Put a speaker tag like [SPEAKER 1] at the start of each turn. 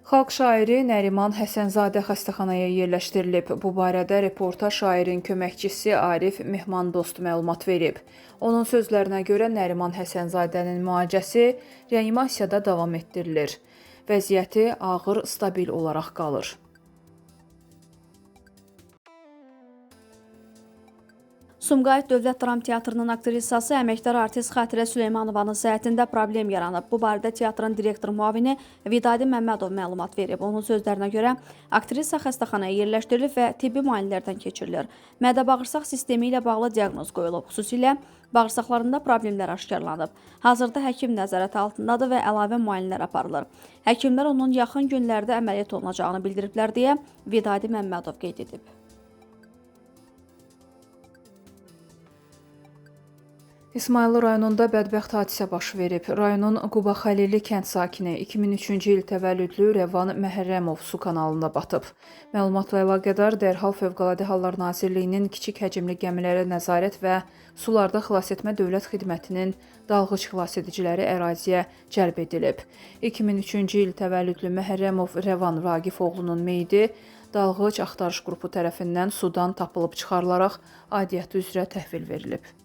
[SPEAKER 1] Xalq şairi Nəriman Həsənzadə xəstəxanaya yerləşdirilib. Bu barədə reportaj şairin köməkçisi Arif Mehmandost məlumat verib. Onun sözlərinə görə Nəriman Həsənzadənin müalicəsi reanimasiyada davam etdirilir. Vəziyyəti ağır, stabil olaraq qalır.
[SPEAKER 2] Sumqayıt Dövlət Dram Teatrının aktrisası əməkdar artist Xatirə Süleymanovanın səhhətində problem yaranıb. Bu barədə teatrın direktor müavini Vidadi Məmmədov məlumat verib. Onun sözlərinə görə aktrisa xəstəxanaya yerləşdirilib və tibbi müayinələrdən keçirilir. Mədə-bağırsaq sistemi ilə bağlı diaqnoz qoyulub. Xüsusilə bağırsaqlarında problemlər aşkarlanıb. Hazırda həkim nəzarəti altındadır və əlavə müayinələr aparılır. Həkimlər onun yaxın günlərdə əməliyyat olunacağını bildiriblər deyə Vidadi Məmmədov qeyd edib.
[SPEAKER 1] İsmayıllı rayonunda bədbəxt hadisə baş verib. Rayonun Qubaxəlilli kənd sakini 2003-cü il təvəllüdlü Rəvan Məhərrəmov su kanalında batıb. Məlumatla əlaqədar dərhal Fövqəladə Hallar Nazirliyinin kiçik həcmli gəmilərə nəzarət və sularda xilasetmə dövlət xidmətinin dalğıc xilasediciləri əraziyə cəlb edilib. 2003-cü il təvəllüdlü Məhərrəmov Rəvan Vaqifoğlunun meyidi dalğıc axtarış qrupu tərəfindən sudan tapılıb çıxarılaraq aidiyyatı üzrə təhvil verilib.